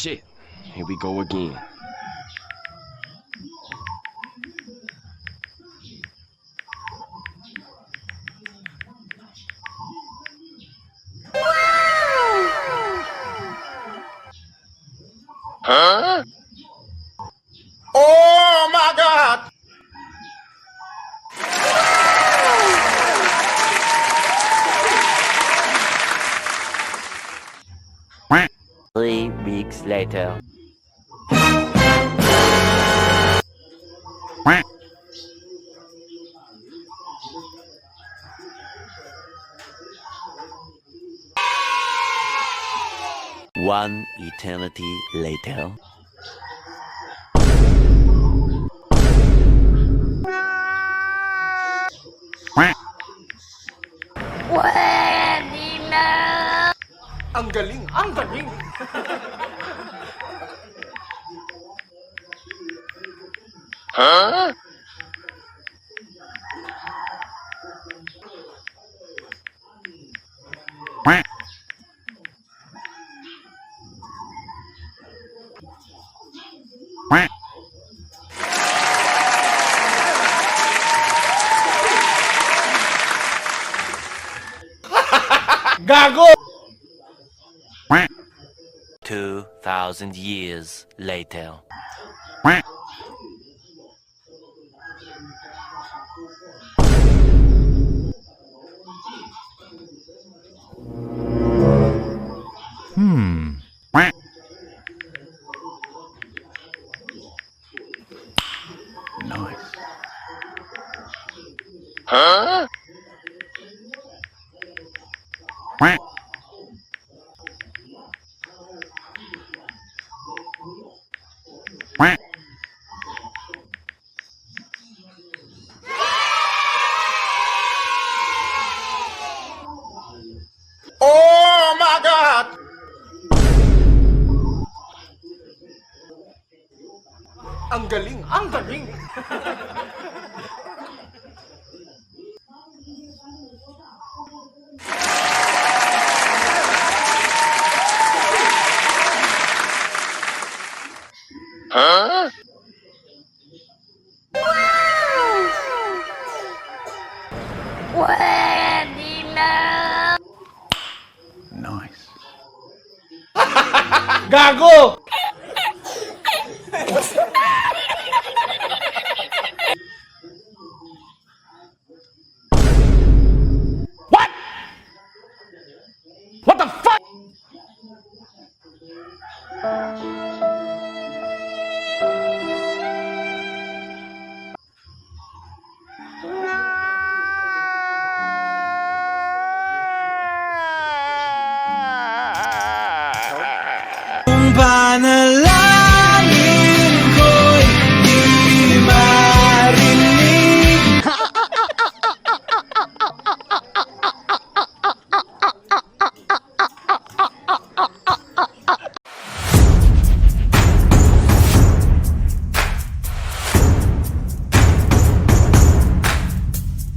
Shit. Here we go again. Huh? Oh my God! 3 weeks later. One eternity later. Pwede na! Ang galing! Ang galing! Huh? Gago! 2,000 years later. Nice. Huh? Oh my God! Ang galing! Ang galing! Huh? Pwede na! Nice. Gago! What? What the fuck? Kung panalangin.